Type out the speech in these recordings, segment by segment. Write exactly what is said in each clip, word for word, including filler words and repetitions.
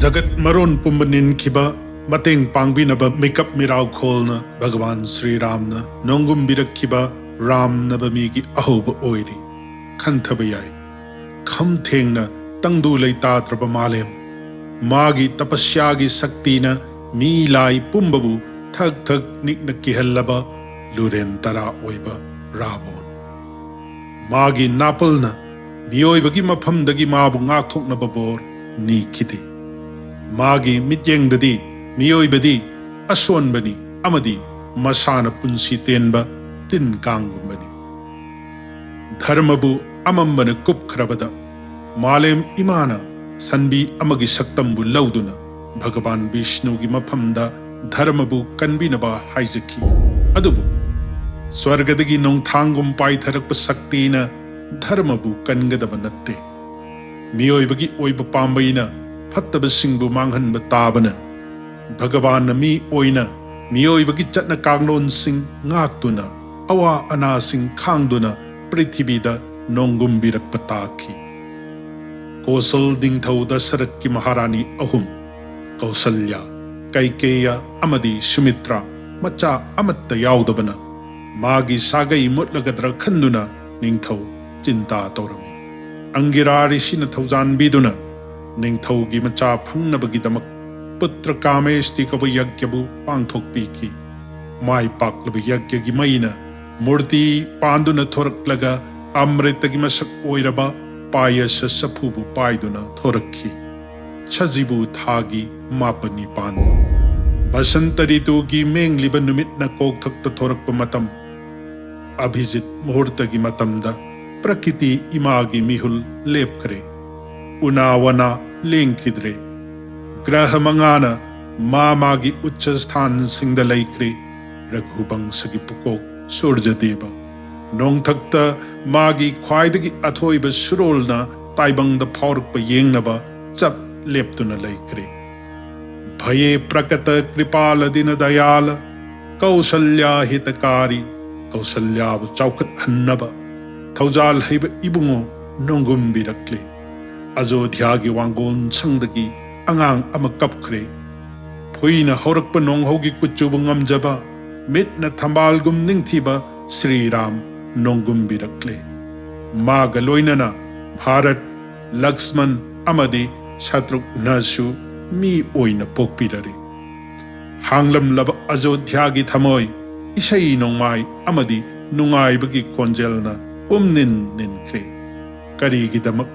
ꯖꯒꯠ ꯃꯔꯣꯟ ꯄꯨꯝꯕ ꯅꯤꯟꯈꯤꯕ, ꯃꯇꯦꯡ ꯄꯥꯡꯕꯤꯅꯕ ꯃꯤꯀꯞ ꯃꯤꯔꯥꯎꯈꯣꯜꯅ ꯚꯒꯋꯥꯟ ꯁ꯭ꯔꯤ ꯔꯥꯝꯅ ꯅꯣꯡꯒꯨꯝꯕꯤꯔꯛꯈꯤꯕ ꯔꯥꯝ ꯅꯕꯃꯤꯒꯤ ꯑꯍꯧꯕ ꯑꯣꯏꯔꯤ꯫ ꯈꯟꯊꯕ ꯌꯥꯏ, ꯈꯝ ꯊꯦꯡꯅ ꯇꯪꯗꯨ ꯂꯩꯇꯥꯗ꯭ꯔꯕ ꯃꯥꯂꯦꯝ꯫ ꯃꯥꯒꯤ ꯇꯄꯁ꯭ꯌꯥꯒꯤ ꯁꯛꯇꯤꯅ ꯃꯤ ꯂꯥꯏ ꯄꯨꯝꯕꯕꯨ ꯊꯛ ꯊꯛ ꯅꯤꯛꯅ ꯀꯤꯍꯜꯂꯕ ꯂꯨꯔꯦꯟ ꯇꯔꯥ ꯑꯣꯏꯕ ꯔꯥꯕꯣꯟ꯫ ꯃꯥꯒꯤ ꯅꯥꯄꯜꯅ ꯃꯤꯑꯣꯏꯕꯒꯤ ꯃꯐꯝꯗꯒꯤ ꯃꯥꯕꯨ ꯉꯥꯛꯊꯣꯛꯅꯕ ꯕꯣꯔ ꯅꯤꯈꯤꯗꯦ꯫ ꯃꯥꯒꯤ ꯃꯤꯠꯌꯦꯡꯗꯗꯤ ꯃꯤꯑꯣꯏꯕꯗꯤ ꯑꯁꯣꯟꯕꯅꯤ ꯑꯃꯗꯤ ꯃꯁꯥꯅ ꯄꯨꯟꯁꯤ ꯇꯦꯟꯕ ꯇꯤꯟ ꯀꯥꯡꯒꯨꯝꯕꯅꯤ꯫ ꯙꯔꯃꯕꯨ ꯑꯃꯝꯕꯅ ꯀꯨꯞꯈ꯭ꯔꯕꯗ ꯃꯥꯂꯦꯝ ꯏꯃꯥꯅ ꯁꯟꯕꯤ ꯑꯃꯒꯤ ꯁꯛꯇꯝꯕꯨ ꯂꯧꯗꯨꯅ ꯚꯒꯋꯥꯟ ꯕꯤꯁꯅꯨꯒꯤ ꯃꯐꯝꯗ ꯙꯔꯃꯕꯨ ꯀꯟꯕꯤꯅꯕ ꯍꯥꯏꯖꯈꯤ꯫ ꯑꯗꯨꯕꯨ ꯁ꯭ꯋꯔꯒꯗꯒꯤ ꯅꯣꯡꯊꯥꯡꯒꯨꯝ ꯄꯥꯏꯊꯔꯛꯄ ꯁꯛꯇꯤꯅ ꯙꯔꯃꯕꯨ ꯀꯟꯒꯗꯕ ꯅꯠꯇꯦ꯫ ꯃꯤꯑꯣꯏꯕꯒꯤ ꯑꯣꯏꯕ ꯄꯥꯝꯕꯩꯅ ꯐꯠꯇꯕꯁꯤꯡꯕꯨ ꯃꯥꯡꯍꯟꯕ ꯇꯥꯕꯅ ꯚꯒꯋꯥꯟꯅ ꯃꯤ ꯑꯣꯏꯅ ꯃꯤꯑꯣꯏꯕꯒꯤ ꯆꯠꯅ ꯀꯥꯡꯂꯣꯟꯁꯤꯡ ꯉꯥꯛꯇꯨꯅ, ꯑꯋꯥ ꯑꯅꯥꯁꯤꯡ ꯈꯥꯡꯗꯨꯅ ꯄ꯭ꯔꯤꯊꯤꯕꯤꯗ ꯅꯣꯡꯒꯨꯝꯕꯤꯔꯛꯄ ꯇꯥꯈꯤ꯫ ꯀꯣꯁꯜ ꯅꯤꯡꯊꯧ ꯗꯁꯔꯠꯀꯤ ꯃꯍꯥꯔꯥꯅꯤ ꯑꯍꯨꯝ, ꯀꯧꯁꯜꯌꯥ, ꯀꯩꯀꯦꯌ ꯑꯃꯗꯤ ꯁꯨꯃꯤꯇ꯭ꯔꯥ, ꯃꯆꯥ ꯑꯃꯠꯇ ꯌꯥꯎꯗꯕꯅ ꯃꯥꯒꯤ ꯁꯥꯒꯩ ꯃꯨꯠꯂꯒꯗ꯭ꯔ ꯈꯟꯗꯨꯅ ꯅꯤꯡꯊꯧ ꯆꯤꯟꯇꯥ ꯇꯧꯔꯝꯃꯤ꯫ ꯑꯪꯒꯤꯔꯥ ꯔꯤꯁꯤꯅ ꯊꯧꯖꯥꯟꯕꯤꯗꯨꯅ ꯅꯤꯡꯊꯧꯒꯤ ꯃꯆꯥ ꯐꯪꯅꯕꯒꯤꯗꯃꯛ ꯄꯨꯇ꯭ꯔ ꯀꯥꯃꯦꯁꯇꯤ ꯀꯧꯕ ꯌꯒ꯭ꯌꯕꯨ ꯄꯥꯡꯊꯣꯛꯄꯤꯈꯤ꯫ ꯃꯥꯏ ꯄꯥꯛꯂꯕ ꯌꯒ꯭ꯌꯒꯤ ꯃꯩꯅ ꯃꯨꯔꯇꯤ ꯄꯥꯟꯗꯨꯅ ꯊꯣꯔꯛꯂꯒ ꯑꯃ꯭ꯔꯤꯇꯒꯤ ꯃꯁꯛ ꯑꯣꯏꯔꯕ ꯄꯥꯌꯁ ꯆꯐꯨꯕꯨ ꯄꯥꯏꯗꯨꯅ ꯊꯣꯔꯛꯈꯤ꯫ ꯁꯖꯤꯕꯨ ꯊꯥꯒꯤ ꯃꯥꯄꯟꯅꯤ ꯄꯥꯟꯕ ꯕꯁꯟꯇ ꯔꯤꯇꯨꯒꯤ ꯃꯦꯡꯂꯤꯕ ꯅꯨꯃꯤꯠꯅ ꯀꯣꯛꯊꯛꯇ ꯊꯣꯔꯛꯄ ꯃꯇꯝ, ꯑꯚꯤꯖꯤꯠ ꯃꯨꯍꯨꯔꯇꯒꯤ ꯃꯇꯝꯗ ꯄ꯭ꯔꯀꯤꯇꯤ ꯏꯃꯥꯒꯤ ꯃꯤꯍꯨꯜ ꯂꯦꯞꯈ꯭ꯔꯦ꯫ ꯎꯅꯥ ꯋꯥꯅꯥ ꯂꯦꯡꯈꯤꯗ꯭ꯔꯦ꯫ ꯒ꯭ꯔꯍ ꯃꯉꯥꯅ ꯃꯥ ꯃꯥꯒꯤ ꯎꯆ ꯁ꯭ꯊꯥꯟꯁꯤꯡꯗ ꯂꯩꯈ꯭ꯔꯦ꯫ ꯔꯘꯨꯕꯪꯁꯒꯤ ꯄꯨꯀꯣꯛ ꯁꯨꯔꯖꯗꯦꯕ ꯅꯣꯡꯊꯛꯇ ꯃꯥꯒꯤ ꯈ꯭ꯋꯥꯏꯗꯒꯤ ꯑꯊꯣꯏꯕ ꯁꯨꯔꯣꯜꯅ ꯇꯥꯏꯕꯪꯗ ꯐꯥꯎꯔꯛꯄ ꯌꯦꯡꯅꯕ ꯆꯞ ꯂꯦꯞꯇꯨꯅ ꯂꯩꯈ꯭ꯔꯦ꯫ ꯚꯌꯦ ꯄ꯭ꯔꯀꯇ ꯀ꯭ꯔꯤꯄꯥꯂ ꯗꯤꯅ ꯗꯌꯥꯂ ꯀꯧꯁꯜꯌꯥ ꯍꯤꯇꯀꯥꯔꯤ, ꯀꯧꯁꯜꯌꯥꯕꯨ ꯆꯥꯎꯈꯠꯍꯟꯅꯕ ꯊꯧꯖꯥꯜ ꯍꯩꯕ ꯏꯕꯨꯡꯉꯣ ꯅꯣꯡꯒꯨꯝꯕꯤꯔꯛꯂꯦ꯫ ꯑꯖꯣꯙ꯭ꯌꯥꯒꯤ ꯋꯥꯡꯒꯣꯟ ꯁꯪꯗꯒꯤ ꯑꯉꯥꯡ ꯑꯃ ꯀꯞꯈ꯭ꯔꯦ꯫ ꯐꯨꯏꯅ ꯍꯧꯔꯛꯄ ꯅꯣꯡꯍꯧꯒꯤ ꯀꯨꯆꯨꯕꯨ ꯉꯝꯖꯕ, ꯃꯤꯠꯅ ꯊꯝꯕꯥꯜꯒꯨꯝ ꯅꯤꯡꯊꯤꯕ ꯁ꯭ꯔꯤ ꯔꯥꯝ ꯅꯣꯡꯒꯨꯝꯕꯤꯔꯛꯂꯦ꯫ ꯃꯥꯒ ꯂꯣꯏꯅꯅ ꯚꯥꯔꯠ, ꯂꯛꯁꯃꯟ ꯑꯃꯗꯤ ꯁꯇ꯭ꯔꯨꯘ꯭ꯅꯁꯨ ꯃꯤ ꯑꯣꯏꯅ ꯄꯣꯛꯄꯤꯔꯔꯦ꯫ ꯍꯥꯡꯂꯝꯂꯕ ꯑꯌꯣꯙ꯭ꯌꯥꯒꯤ ꯊꯃꯣꯏ, ꯏꯁꯩ ꯅꯣꯡꯃꯥꯏ ꯑꯃꯗꯤ ꯅꯨꯡꯉꯥꯏꯕꯒꯤ ꯈꯣꯟꯖꯦꯜꯅ ꯄꯨꯝꯅꯤꯟ ꯅꯤꯟꯈ꯭ꯔꯦ꯫ ꯀꯔꯤꯒꯤꯗꯃꯛ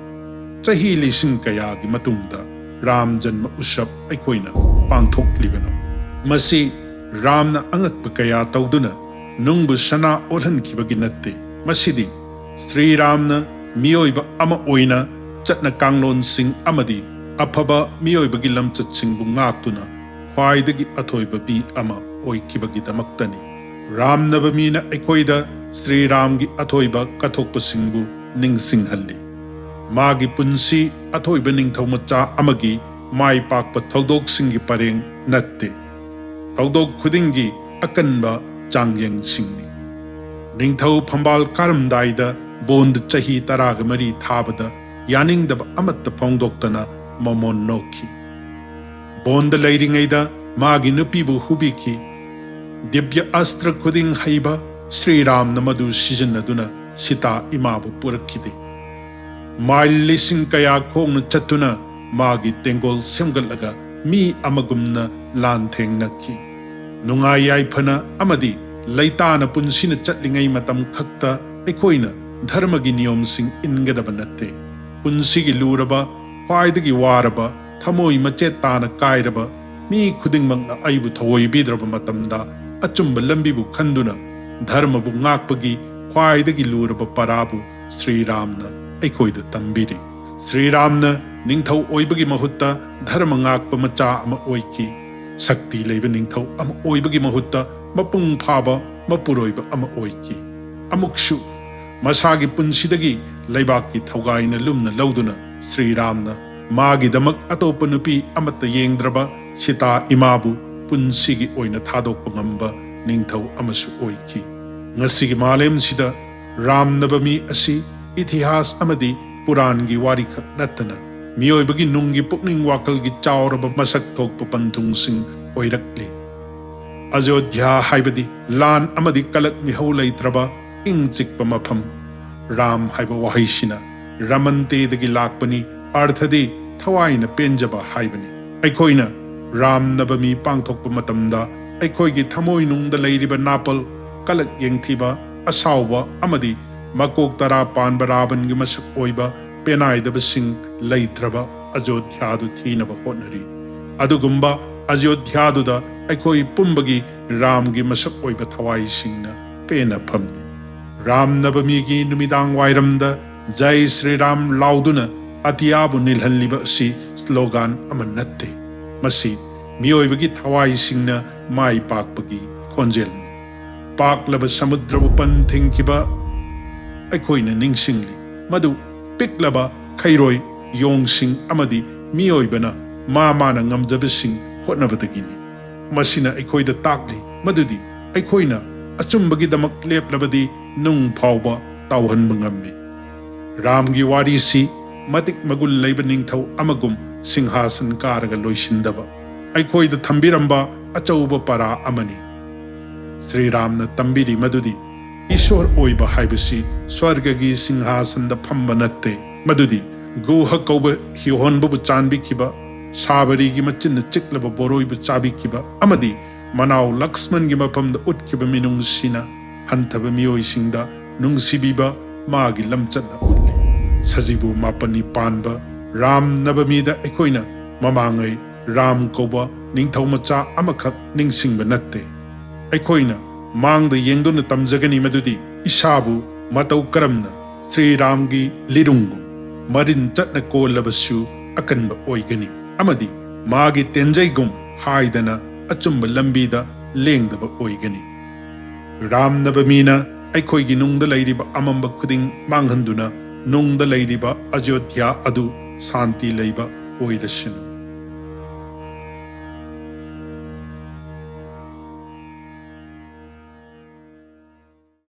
ꯆꯍꯤ ꯂꯤꯁꯤꯡ ꯀꯌꯥꯒꯤ ꯃꯇꯨꯡꯗ ꯔꯥꯝ ꯖꯟꯃ ꯎꯠꯁꯕ ꯑꯩꯈꯣꯏꯅ ꯄꯥꯡꯊꯣꯛꯂꯤꯕꯅꯣ? ꯃꯁꯤ ꯔꯥꯝꯅ ꯑꯉꯛꯄ ꯀꯌꯥ ꯇꯧꯗꯨꯅ ꯅꯨꯡꯕꯨ ꯁꯅꯥ ꯑꯣꯜꯍꯟꯈꯤꯕꯒꯤ ꯅꯠꯇꯦ꯫ ꯃꯁꯤꯗꯤ ꯁ꯭ꯔꯤ ꯔꯥꯝꯅ ꯃꯤꯑꯣꯏꯕ ꯑꯃ ꯑꯣꯏꯅ ꯆꯠꯅ ꯀꯥꯡꯂꯣꯟꯁꯤꯡ ꯑꯃꯗꯤ ꯑꯐꯕ ꯃꯤꯑꯣꯏꯕꯒꯤ ꯂꯝꯆꯠꯁꯤꯡꯕꯨ ꯉꯥꯛꯇꯨꯅ ꯈ꯭ꯋꯥꯏꯗꯒꯤ ꯑꯊꯣꯏꯕ ꯃꯤ ꯑꯃ ꯑꯣꯏꯈꯤꯕꯒꯤꯗꯃꯛꯇꯅꯤ꯫ ꯔꯥꯝꯅꯕꯃꯤꯅ ꯑꯩꯈꯣꯏꯗ ꯁ꯭ꯔꯤ ꯔꯥꯝꯒꯤ ꯑꯊꯣꯏꯕ ꯀꯠꯊꯣꯛꯄꯁꯤꯡꯕꯨ ꯅꯤꯡꯁꯤꯡꯍꯜꯂꯤ꯫ ꯃꯥꯒꯤ ꯄꯨꯟꯁꯤ ꯑꯊꯣꯏꯕ ꯅꯤꯡꯊꯧ ꯃꯆꯥ ꯑꯃꯒꯤ ꯃꯥꯏ ꯄꯥꯛꯄ ꯊꯧꯗꯣꯛꯁꯤꯡꯒꯤ ꯄꯔꯦꯡ ꯅꯠꯇꯦ꯫ ꯊꯧꯗꯣꯛ ꯈꯨꯗꯤꯡꯒꯤ ꯑꯀꯟꯕ ꯆꯥꯡꯌꯦꯡꯁꯤꯡꯅꯤ꯫ ꯅꯤꯡꯊꯧ ꯐꯝꯕꯥꯜ ꯀꯥꯔꯝꯗꯥꯏꯗ ꯕꯣꯟꯗ ꯆꯍꯤ ꯇꯔꯥꯒ ꯃꯔꯤ ꯊꯥꯕꯗ ꯌꯥꯅꯤꯡꯗꯕ ꯑꯃꯠꯇ ꯐꯣꯡꯗꯣꯛꯇꯅ ꯃꯃꯣꯟ ꯅꯣꯛꯈꯤ꯫ ꯕꯣꯟꯗ ꯂꯩꯔꯤꯉꯩꯗ ꯃꯥꯒꯤ ꯅꯨꯄꯤꯕꯨ ꯍꯨꯕꯤꯈꯤ꯫ ꯗꯤꯕ꯭ꯌ ꯑꯁꯇ꯭ꯔ ꯈꯨꯗꯤꯡ ꯍꯩꯕ ꯁ꯭ꯔꯤꯔꯥꯝꯅ ꯃꯗꯨ ꯁꯤꯖꯤꯟꯅꯗꯨꯅ ꯁꯤꯇꯥ ꯏꯃꯥꯕꯨ ꯄꯨꯔꯛꯈꯤꯗꯦ꯫ ꯃꯥꯏꯜ ꯂꯤꯁꯤꯡ ꯀꯌꯥ ꯈꯣꯡꯅ ꯆꯠꯇꯨꯅ ꯃꯥꯒꯤ ꯇꯦꯡꯒꯣꯜ ꯁꯦꯝꯒꯠꯂꯒ ꯃꯤ ꯑꯃꯒꯨꯝꯅ ꯂꯥꯟꯊꯦꯡꯅꯈꯤ꯫ ꯅꯨꯡꯉꯥꯏ ꯌꯥꯏꯐꯅ ꯑꯃꯗꯤ ꯂꯩꯇꯥꯅ ꯄꯨꯟꯁꯤꯅ ꯆꯠꯂꯤꯉꯩ ꯃꯇꯝ ꯈꯛꯇ ꯑꯩꯈꯣꯏꯅ ꯙꯔꯃꯒꯤ ꯅꯤꯌꯣꯝꯁꯤꯡ ꯏꯟꯒꯗꯕ ꯅꯠꯇꯦ꯫ ꯄꯨꯟꯁꯤꯒꯤ ꯂꯨꯔꯕ, ꯈ꯭ꯋꯥꯏꯗꯒꯤ ꯋꯥꯔꯕ, ꯊꯃꯣꯏ ꯃꯆꯦꯠ ꯇꯥꯅ ꯀꯥꯏꯔꯕ, ꯃꯤ ꯈꯨꯗꯤꯡꯃꯛꯅ ꯑꯩꯕꯨ ꯊꯑꯣꯏꯕꯤꯗ꯭ꯔꯕ ꯃꯇꯝꯗ ꯑꯆꯨꯝꯕ ꯂꯝꯕꯤꯕꯨ ꯈꯟꯗꯨꯅ ꯙꯔꯃꯕꯨ ꯉꯥꯛꯄꯒꯤ ꯈ꯭ꯋꯥꯏꯗꯒꯤ ꯂꯨꯔꯕ ꯄꯔꯥꯕꯨ ꯁ꯭ꯔꯤꯔꯥꯝꯅ ꯑꯩꯈꯣꯏꯗ ꯇꯝꯕꯤꯔꯤ꯫ ꯁ꯭ꯔꯤꯔꯥꯝꯅ ꯅꯤꯡꯊꯧ ꯑꯣꯏꯕꯒꯤ ꯃꯍꯨꯠꯇ ꯙꯔꯃ ꯉꯥꯛꯄ ꯃꯆꯥ ꯑꯃ ꯑꯣꯏꯈꯤ꯫ ꯁꯛꯇꯤ ꯂꯩꯕ ꯅꯤꯡꯊꯧ ꯑꯃ ꯑꯣꯏꯕꯒꯤ ꯃꯍꯨꯠꯇ ꯃꯄꯨꯡ ꯐꯥꯕ ꯃꯄꯨꯔꯣꯏꯕ ꯑꯃ ꯑꯣꯏꯈꯤ꯫ ꯑꯃꯨꯛꯁꯨ ꯃꯁꯥꯒꯤ ꯄꯨꯟꯁꯤꯗꯒꯤ ꯂꯩꯕꯥꯛꯀꯤ ꯊꯧꯒꯥꯏꯅ ꯂꯨꯝꯅ ꯂꯧꯗꯨꯅ ꯁ꯭ꯔꯤꯔꯥꯝꯅ ꯃꯥꯒꯤꯗꯃꯛ ꯑꯇꯣꯞꯄ ꯅꯨꯄꯤ ꯑꯃꯠꯇ ꯌꯦꯡꯗ꯭ꯔꯕ ꯁꯤꯇꯥ ꯏꯃꯥꯕꯨ ꯄꯨꯟꯁꯤꯒꯤ ꯑꯣꯏꯅ ꯊꯥꯗꯣꯛꯄ ꯉꯝꯕ ꯅꯤꯡꯊꯧ ꯑꯃꯁꯨ ꯑꯣꯏꯈꯤ꯫ ꯉꯁꯤꯒꯤ ꯃꯥꯂꯦꯝꯁꯤꯗ ꯔꯥꯝꯅꯕꯃꯤ ꯑꯁꯤ ꯏꯇꯤꯍꯥꯁ ꯑꯃꯗꯤ ꯄꯨꯔꯥꯟꯒꯤ ꯋꯥꯔꯤꯈꯛ ꯅꯠꯇꯅ ꯃꯤꯑꯣꯏꯕꯒꯤ ꯅꯨꯡꯒꯤ ꯄꯨꯛꯅꯤꯡ ꯋꯥꯈꯜꯒꯤ ꯆꯥꯎꯔꯕ ꯃꯁꯛ ꯊꯣꯛꯄ ꯄꯟꯊꯨꯡꯁꯤꯡ ꯑꯣꯏꯔꯛꯂꯤ꯫ ꯑꯌꯣꯙ꯭ꯌꯥ ꯍꯥꯏꯕꯗꯤ ꯂꯥꯟ ꯑꯃꯗꯤ ꯀꯂꯛ ꯃꯤꯍꯧ ꯂꯩꯇ꯭ꯔꯕ ꯏꯪ ꯆꯤꯛꯄ ꯃꯐꯝ꯫ ꯔꯥꯝ ꯍꯥꯏꯕ ꯋꯥꯍꯩꯁꯤꯅ ꯔꯃꯟꯇꯦꯗꯒꯤ ꯂꯥꯛꯄꯅꯤ, ꯑꯔꯊꯗꯤ ꯊꯋꯥꯏꯅ ꯄꯦꯟꯖꯕ ꯍꯥꯏꯕꯅꯤ꯫ ꯑꯩꯈꯣꯏꯅ ꯔꯥꯝ ꯅꯕꯃꯤ ꯄꯥꯡꯊꯣꯛꯄ ꯃꯇꯝꯗ ꯑꯩꯈꯣꯏꯒꯤ ꯊꯃꯣꯏꯅꯨꯡꯗ ꯂꯩꯔꯤꯕ ꯅꯥꯄꯜ, ꯀꯂꯛ ꯌꯦꯡꯊꯤꯕ, ꯑꯁꯥꯎꯕ ꯑꯃꯗꯤ ꯃꯀꯣꯛ ꯇꯔꯥ ꯄꯥꯟꯕ ꯔꯥꯕꯟꯒꯤ ꯃꯁꯛ ꯑꯣꯏꯕ ꯄꯦꯅꯥꯏꯗꯕꯁꯤꯡ ꯂꯩꯇ꯭ꯔꯕ ꯑꯌꯣꯙ꯭ꯌꯥꯗꯨ ꯊꯤꯅꯕ ꯍꯣꯠꯅꯔꯤ꯫ ꯑꯗꯨꯒꯨꯝꯕ ꯑꯌꯣꯙ꯭ꯌꯥꯗꯨꯗ ꯑꯩꯈꯣꯏ ꯄꯨꯝꯕꯒꯤ ꯔꯥꯝꯒꯤ ꯃꯁꯛ ꯑꯣꯏꯕ ꯊꯋꯥꯏꯁꯤꯡꯅ ꯄꯦꯟꯅ ꯐꯝꯂꯤ꯫ ꯔꯥꯝ ꯅꯕꯃꯤꯒꯤ ꯅꯨꯃꯤꯗꯥꯡ ꯋꯥꯏꯔꯝꯗ "ꯖꯥꯏ ꯁ꯭ꯔꯤ ꯔꯥꯝ" ꯂꯥꯎꯗꯨꯅ ꯑꯇꯤꯌꯥꯕꯨ ꯅꯤꯜꯍꯜꯂꯤꯕ ꯑꯁꯤ ꯁ꯭ꯂꯣꯒꯥꯟ ꯑꯃ ꯅꯠꯇꯦ꯫ ꯃꯁꯤ ꯃꯤꯑꯣꯏꯕꯒꯤ ꯊꯋꯥꯏꯁꯤꯡꯅ ꯃꯥꯏ ꯄꯥꯛꯄꯒꯤ ꯈꯣꯟꯖꯦꯜꯅꯤ꯫ ꯄꯥꯛꯂꯕ ꯁꯃꯨꯗ꯭ꯔꯕꯨ ꯄꯟ ꯊꯤꯡꯈꯤꯕ ꯑꯩꯈꯣꯏꯅ ꯅꯤꯡꯁꯤꯡꯂꯤ꯫ ꯃꯗꯨ ꯄꯤꯛꯂꯕ ꯈꯩꯔꯣꯏ ꯌꯣꯡꯁꯤꯡ ꯑꯃꯗꯤ ꯃꯤꯑꯣꯏꯕꯅ ꯃꯥ ꯃꯥꯅ ꯉꯝꯖꯕꯁꯤꯡ ꯍꯣꯠꯅꯕꯗꯒꯤꯅꯤ꯫ ꯃꯁꯤꯅ ꯑꯩꯈꯣꯏꯗ ꯇꯥꯛꯂꯤ ꯃꯗꯨꯗꯤ ꯑꯩꯈꯣꯏꯅ ꯑꯆꯨꯝꯕꯒꯤꯗꯃꯛ ꯂꯦꯞꯂꯕꯗꯤ ꯅꯨꯡ ꯐꯥꯎꯕ ꯇꯥꯎꯍꯟꯕ ꯉꯝꯃꯤ꯫ ꯔꯥꯝꯒꯤ ꯋꯥꯔꯤꯁꯤ ꯃꯇꯤꯛ ꯃꯒꯨꯟ ꯂꯩꯕ ꯅꯤꯡꯊꯧ ꯑꯃꯒꯨꯝ ꯁꯤꯡꯍꯥꯁꯟ ꯀꯥꯔꯒ ꯂꯣꯏꯁꯤꯟꯗꯕ ꯑꯩꯈꯣꯏꯗ ꯊꯝꯕꯤꯔꯝꯕ ꯑꯆꯧꯕ ꯄꯔꯥ ꯑꯃꯅꯤ꯫ ꯁ꯭ꯔꯤꯔꯥꯝꯅ ꯇꯝꯕꯤꯔꯤ ꯃꯗꯨꯗꯤ ꯏꯁꯣꯔ ꯑꯣꯏꯕ ꯍꯥꯏꯕꯁꯤ ꯁ꯭ꯋꯔꯒꯒꯤ ꯁꯤꯡꯍꯥꯁꯟꯗ ꯐꯝꯕ ꯅꯠꯇꯦ, ꯃꯗꯨꯗꯤ ꯒꯨꯍ ꯀꯧꯕ ꯍꯤꯍꯣꯟꯕꯕꯨ ꯆꯥꯟꯕꯤꯈꯤꯕ, ꯁꯥꯕꯔꯤꯒꯤ ꯃꯆꯤꯟꯅ ꯆꯤꯛꯂꯕ ꯕꯣꯔꯣꯏꯕꯨ ꯆꯥꯕꯤꯈꯤꯕ ꯑꯃꯗꯤ ꯃꯅꯥꯎ ꯂꯛꯁꯃꯟꯒꯤ ꯃꯐꯝꯗ ꯎꯠꯈꯤꯕ ꯃꯤꯅꯨꯡꯁꯤꯅ ꯍꯟꯊꯕ ꯃꯤꯑꯣꯏꯁꯤꯡꯗ ꯅꯨꯡꯁꯤꯕꯤꯕ ꯃꯥꯒꯤ ꯂꯝꯆꯠꯅ ꯎꯠꯂꯤ꯫ ꯁꯖꯤꯕꯨ ꯃꯥꯄꯟꯅꯤ ꯄꯥꯟꯕ ꯔꯥꯝ ꯅꯕꯃꯤꯗ ꯑꯩꯈꯣꯏꯅ ꯃꯃꯥꯡꯉꯩ ꯔꯥꯝ ꯀꯧꯕ ꯅꯤꯡꯊꯧ ꯃꯆꯥ ꯑꯃꯈꯛ ꯅꯤꯡꯁꯤꯡꯕ ꯅꯠꯇꯦ꯫ ꯑꯩꯈꯣꯏꯅ ꯃꯥꯡꯗ ꯌꯦꯡꯗꯨꯅ ꯇꯝꯖꯒꯅꯤ ꯃꯗꯨꯗꯤ ꯏꯁꯥꯕꯨ ꯃꯇꯧ ꯀꯔꯝꯅ ꯁ꯭ꯔꯤꯔꯥꯝꯒꯤ ꯂꯤꯔꯨꯡꯒꯨꯝ ꯃꯔꯤꯟ ꯆꯠꯅ ꯀꯣꯜꯂꯕꯁꯨ ꯑꯀꯟꯕ ꯑꯣꯏꯒꯅꯤ ꯑꯃꯗꯤ ꯃꯥꯒꯤ ꯇꯦꯟꯖꯩꯒꯨꯝ ꯍꯥꯏꯗꯅ ꯑꯆꯨꯝꯕ ꯂꯝꯕꯤꯗ ꯂꯦꯡꯗꯕ ꯑꯣꯏꯒꯅꯤ꯫ ꯔꯥꯝ ꯅꯕꯃꯤꯅ ꯑꯩꯈꯣꯏꯒꯤ ꯅꯨꯡꯗ ꯂꯩꯔꯤꯕ ꯑꯃꯝꯕ ꯈꯨꯗꯤꯡ ꯃꯥꯡꯍꯟꯗꯨꯅ ꯅꯨꯡꯗ ꯂꯩꯔꯤꯕ ꯑꯌꯣꯙ꯭ꯌꯥ ꯑꯗꯨ ꯁꯥꯟꯇꯤ ꯂꯩꯕ ꯑꯣꯏꯔꯁꯅꯨ꯫